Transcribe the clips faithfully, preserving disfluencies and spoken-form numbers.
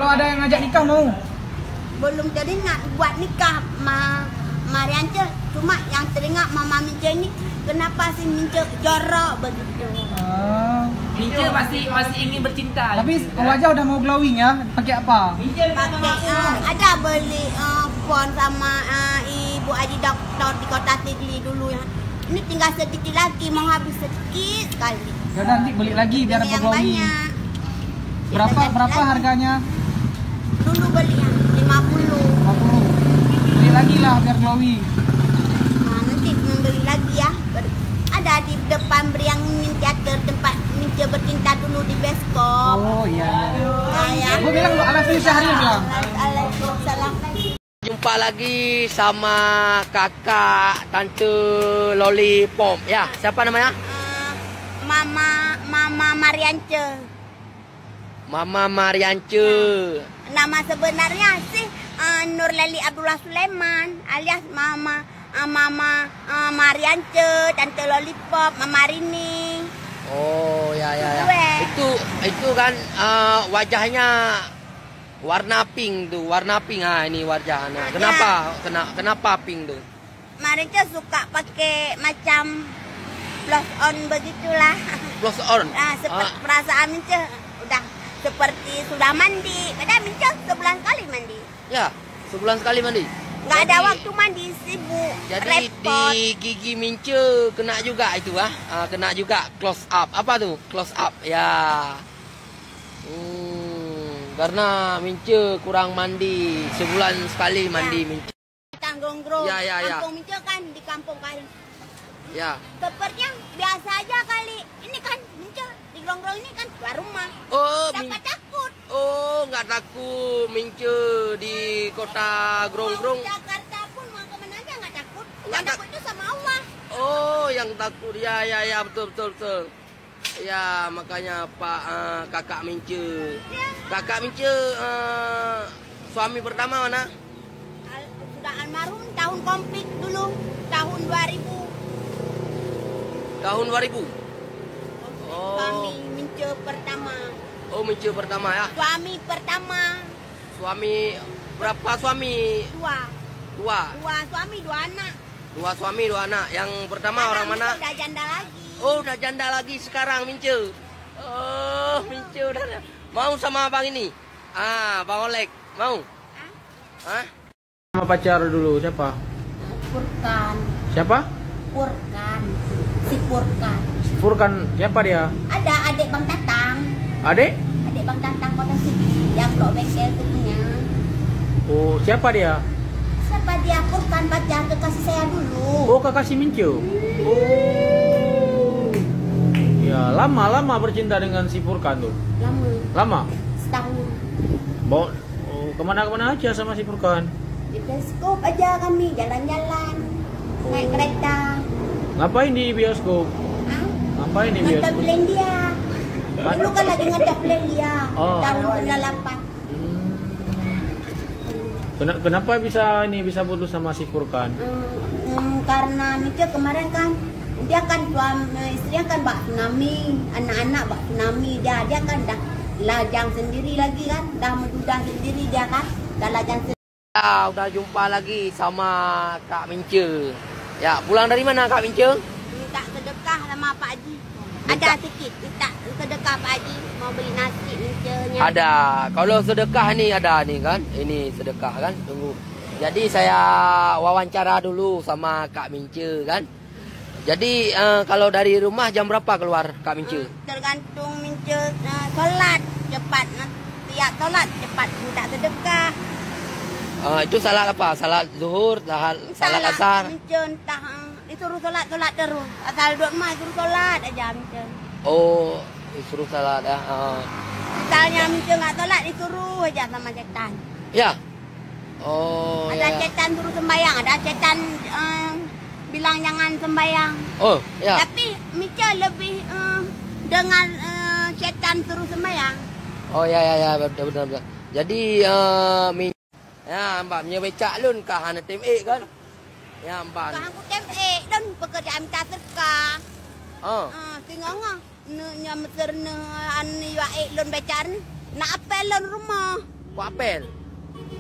Kalau ada yang ngajak nikah, mau? Belum teringat buat nikah, Ma-, Marianca. Cuma yang teringat Mama Mince ni, kenapa si Mince jorok begitu? Ah. Mince masih, masih ingin bercinta. Tapi wajah udah mau glowing ya, pakai apa? Pakai, ah, ada beli, ah, pon sama, ah, Ibu Haji Doktor di Kota Sigli dulu ya. Ini tinggal sedikit lagi, mau habis sedikit sekali. Ya udah, nanti beli lagi biar berglowing. Beli yang banyak. Berapa, berapa harganya? Dulu beli yang lima puluh. Lima puluh. Beli lagi lah biar glowing. Nah, nanti membeli lagi ya. Ber-, ada di depan Briang Teater tempat Mince bercinta dulu di bioskop. Oh, iya, iya. Nah, ya. Gua bilang lu, "Alas ni Syahril," bilang. Waalaikumsalam. Jumpa lagi sama kakak tante Lollipop. Ya, siapa namanya? Eh, Mama, Mama Mariance. Mama Mariance. Nama sebenarnya sih, eh, Nurleli Abdullah Sulaiman alias Mama, eh, Mama, eh, Mariance, Tante Lollipop, Mama Rini. Oh, ya, ya, ya. Gue. Itu, itu kan, eh, wajahnya warna pink tu, warna pink. Ah, ini wajah anak. Ada. Kenapa? Kena-, kenapa pink tu? Kemarin tu suka pakai macam blush on begitulah. Blush on? Ah, seperti perasaan tu udah seperti sudah mandi. Padahal Mince sebulan sekali mandi. Ya, sebulan sekali mandi. Nggak ada waktu mandi, sibuk, repot. Jadi di gigi Mince kena juga itu, ah. Ah, kena juga close up. Apa tu? Close up. Ya. Hmm, karena Mince kurang mandi, sebulan sekali mandi Mince. Batang Grong-Grong. Ya, ya, ya. Kampung Mince kan di kampung kan. Ya. Sepertinya biasa aja kali. Ini kan Mince di Grong-Grong ini kan tuan rumah. Oh, siapa takut? Oh, nggak takut Mince di kota Grong-Grong. Mau Jakarta pun mau kemana aja nggak takut. Nggak takut itu sama Allah. Oh, yang takut. Ya, ya, ya, betul, betul, betul. Ya, makanya Pak, eh, Kakak Mince. Kakak Mince, eh, suami pertama mana? Al-, sudah almarhum tahun konflik dulu, tahun dua ribu. Tahun dua ribu? Oh. Suami Mince pertama. Oh, Mince pertama ya? Suami pertama. Suami, berapa suami? Dua. Dua? Dua suami, dua anak. Dua suami, dua anak. Yang pertama orang mana? Mince udah janda lagi. Oh, udah janda lagi sekarang, Mince. Oh, Mince udah ada. Mau sama abang ini? Ah, Bang Olek. Mau? Hah? Hah? Sama pacar dulu, siapa? Furkan. Siapa? Furkan. Si Furkan. Si Furkan, siapa dia? Ada adik Bang Tatang. Adik? Adik Bang Tatang Kota Sigli yang blok bengkel tu punya. Oh, siapa dia? Siapa dia? Furkan pacar kekasih saya dulu. Oh, kekasih Mince. Oh. Ya, lama-lama bercinta dengan si Furkan tu. Lama. Lama? Setahun. Bawa, oh, kemana-kemana aja sama si Furkan? Di bioskop aja kami jalan-jalan. Oh. Naik kereta. Ngapain di bioskop? Hah? Ngapain di bioskop? Nonton film India. Dulu kan lagi nonton film India. Oh. Tahun sembilan lapan. Hmm. Kena-, kenapa bisa ini, bisa putus sama si Furkan? Hmm, hmm, karena Mince kemarin kan, dia kan suami, istrinya kan bak tsunami, anak-anak bak tsunami, dia, dia kan dah lajang sendiri lagi kan, dah menduda sendiri dia kan, dah lajang sendiri. Ya, udah jumpa lagi sama Kak Mince. Ya, pulang dari mana Kak Mince? Minta sedekah sama Pak Haji. Ada sikit, minta sedekah Pak Haji, mau beli nasi Mince nya. Ada. Kalau sedekah ni ada ni kan. Ini sedekah kan. Tunggu. Jadi saya wawancara dulu sama Kak Mince kan. Jadi, eh, kalau dari rumah jam berapa keluar Kak Mince? Eh, tergantung Mince, eh, solat cepat. Tiap solat cepat minta sedekah. Eh, itu salat apa? Salat Zuhur, salat, salat Asar? Mince entah, eh, Disuruh solat, solat terus. Asal duduk rumah, disuruh solat aja Mince. Oh, disuruh solat ya. Ah. Misalnya Mince nggak solat, disuruh aja sama setan. Ya. Oh, ada ya. Setan suruh sembahyang, ada setan, eh, bilang jangan sembahyang. Oh, ya. Tapi Mince lebih, eh, dengar, eh, setan suruh sembahyang. Oh, ya, ya, ya, betul, betul, betul. Jadi, eh, Min- Ya, mbak, meunyoe becak lôn ka hana tem ék kan? Ya, mbak. Ka hana tem ék, lôn peukeuh mita seudeukah. Oh. Ah, singoh-ngoh, nyoe, nyoe meuseureuneuk an yue ék lôn becak ni. Na apel lôn rumoh. Pak Apel.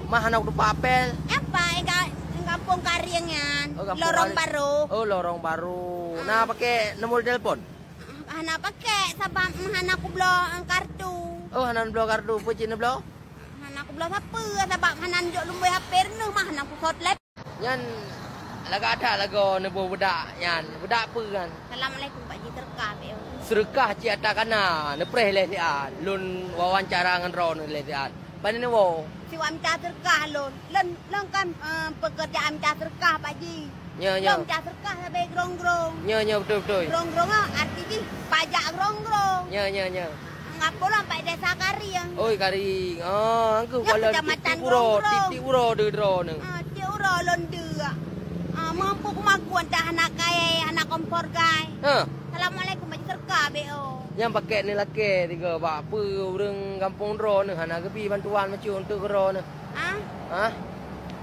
Mah hana kutupat Apel. Apa? Yang ka-, yang kampung Karieng nyan. Oh, kampung Lorong Karieng. Baru. Oh, Lorong Baru. Ah. Nah, pakai nomor telepon? Hana pakai, sabab hana kubloe kartu. Oh, hana bloe kartu. Peue cit neubloe? Hana kubloe sapeue, sabab hana jok lumboi H P reuneuh mah, hana kusot lé. Nyan lagak that lagoe neuboh beudak nyan. Beudak peue nyan? Assalamualaikum, Pak Ji, seureukah beu. Seureukah cit ata kana, neupreh lé siat. Lôn wawancara ngon droeneuh lé siat. Pane neuwoe? Siwak mita seureukah lôn. Lôn, lôn kan, eh, peukeurjaan mita seureukah, Pak Ji. Nyo, nyo. Lôn mita seureukah sabe grong-grong. Nyo, nyo, beutôi, beutôi. Grong-grong, ah, arti jih pajak grong-grong. Nyo, nyo, nyo. Ngapo lôn pat desa Karieng. Oi, Karieng. Ah, angkeuh nyo pala kecamatan tiep uroe, Grong-grong. Tiep-tiep uroe deuh droeneuh. Ah, tiep uroe lôn deuh. Ah, mampu kumakun dah hana kayèe, hana kompor gai. Ha. Assalamualaikum, bak seureukah beu. Nyang pakék ni lakèe tiga bak peue ureueng gampông droeneuh hana geubi bantuan macam tu droeneuh. Ha? Ha?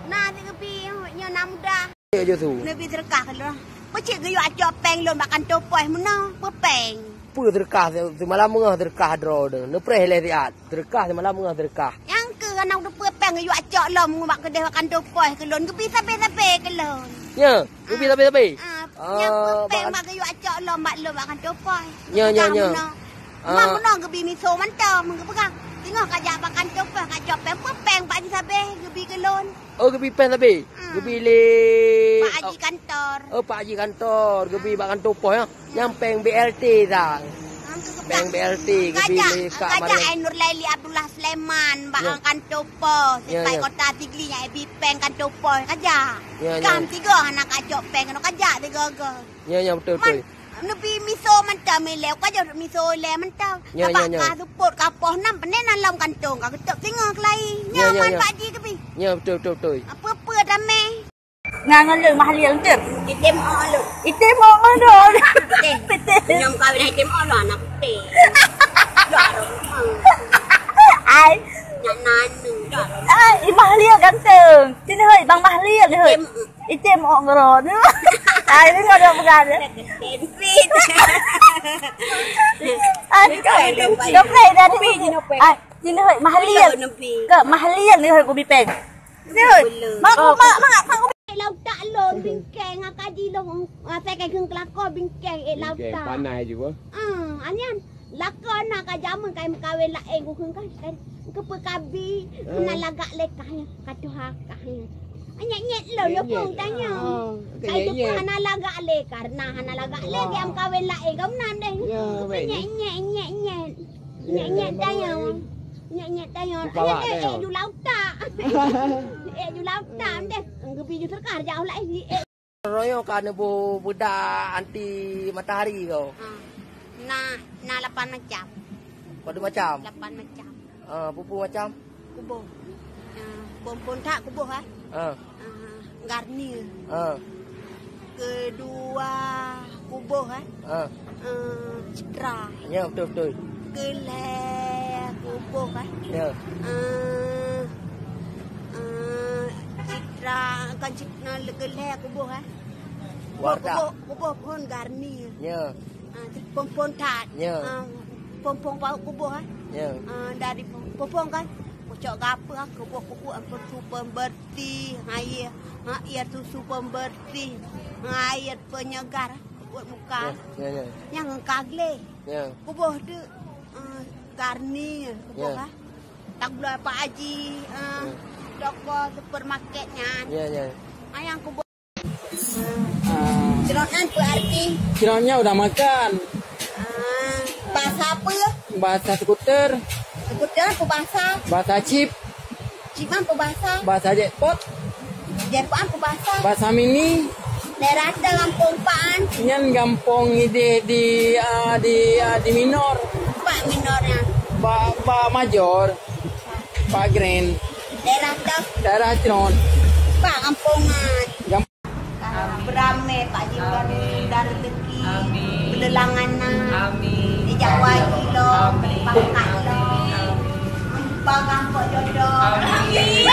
Na si geubi nyoe na mudah. Ya, Josu. Neubi seureukah keu lôn. Peucit geuyue acok péng lôn bak kantô pos meunoe, peue péng? Peue seureukah, seumalam meungoh seureukah droe deuh. Neupreh lé siat. Seureukah seumalam meungoh seureukah. Nyang keu aneuk teupeue péng geuyue acok lom bak keudeh bak kantô pos keu lôn. Geubi sabe-sabe keu lôn. Nya, geubi sabe-sabe? Ah, nyang keu péng bak geuyue acok lom bak lôn bak kantô pos. Nya, nya, nya. Meunoe. Ah. Mah meunoe geubi miso mantong, geupeugah. Singoh kajak bak kantô pos, kajak péng, peue péng bak jisabe geubi keu lôn. Oh, geubi péng sabe? Hmm. Geubi lé Pak Haji Kantor. Oh, Pak Haji Kantor. Geubi bak kantô pos, ya? Nyang péng B L T sang. Péng B L T geubi lé Kak Mariam. Kajak, eh, Nur Laili Abdullah Sulaiman bak kantô pos. Ya, ya. Sipai Kota Sigli nyang geubi péng kantô pos. Kajak. Ya, ya. Kan tiga hana kajak péng, kajak tiga-tiga. Ya, ya, beutôi, beutôi. Man, neubi miso mantong ilèe, ka jeuet miso ilèe mantong. Ya, ya, ya. Sabab ka seupôt ka poh nam, pane nan lom kantong, ka geutôb singoh keulai. Ya, ya, ya. Nyoe man Pak Ji keubi. Ya, beutôi, beutôi, beutôi. Peue-peue damé. Ngon lôn Mahlil teuh. Item oh lôn. Item oh ngon lôn. Item. Item. Nyang kawin item oh lôn aneuk item. Ai. Nyan nanu dah. Ai, i Mahlil ganteng. Sini hoi, Bang Mahlil hoi. Item. Item ok ngeron. Ai, ni ada pegang dia. Ai, dope dan ni. Ai, sini hoi, Mahlil. Ke Mahlil ni hoi, kubi péng. Ni hoi. Mak, mak, mak, mak. Lautak lôn bingkeng, ngaka ji lôn. Asai kai kheun keulako bingkeng, eh, lautak. Bingkeng panas juga. Ah, anyan. Lakoe na ka jameun kai meukawen laén kukheun kan, kan keupeue kabi hana lagak lé kah nyan, ka tuha kah nyan. Nyét-nyét lôn yo pun tanyoe. Kai teupeue hana lagak lé, karena hana lagak lé geuh meukawen laén, ka meunan deh. Nyét-nyét, nyét-nyét. Nyét-nyét tanyoe. Nyét-nyét tanyoe. Nyét-nyét, eh, ju lautak. Eh, ju lautak deh. Geubi ju teuka jak laén. Eh. Royong ka neuboh beudak anti matahari ko. Ha. Na, na lapan macam. Padum macam? Lapan macam. Ah, peue-peue macam? Kuboh. Ah, phôn-phôn that kuboh, eh. Ah. Ah, Garnier. Ah. Kedua kuboh, eh. Ah. Ah, Citra. Ya, betul, betul. Kelhèe kuboh, eh. Ya. Ah, ah, Citra, kan Citra. Na leugeulhèe kuboh, eh. Kuboh, kuboh, kuboh phôn Garnier. Ya. Ah, phôn-phôn that. Ya. Ah, phôn-phôn paut kuboh, eh. Ya. Ah, dari phôn-phôn kan, kucok gapeue, ah, kuboh-kuboh, ah, susu pembersih, air, ah, air susu pembersih, air penyegar, buat muka. Ya, ya, ya. Nyang ka gleh. Ya. Kuboh tu, ah, Garnier, kuboh, eh. Tagloe Pak Haji, eh, toko supermarket nyan. Ya, ya. Ayang kuboh. Ah. Ceunot nyan peue arti? Ceunot nyan udah makan. Ah, bahasa apa? Bahasa skuter. Skuter apa bahasa? Bahasa chip. Chip apa bahasa? Bahasa jackpot. Jackpot apa bahasa? Bahasa mini. Daerah ta gampông paan? Nyan gampông idéh di, ah, di, ah, di minor. Pak minor nyan. Pak, Pak major. Pak Grand. Daerah ta? Daerah Ceunot. Pak gampông nyan. Gam- Ah, beurame Pak Jiwa dan rezeki. Amin. Beuleulangan na. Amin. Dijak haji lom, amin, pangkat lom. Amin. Bagampok jodoh. Amin.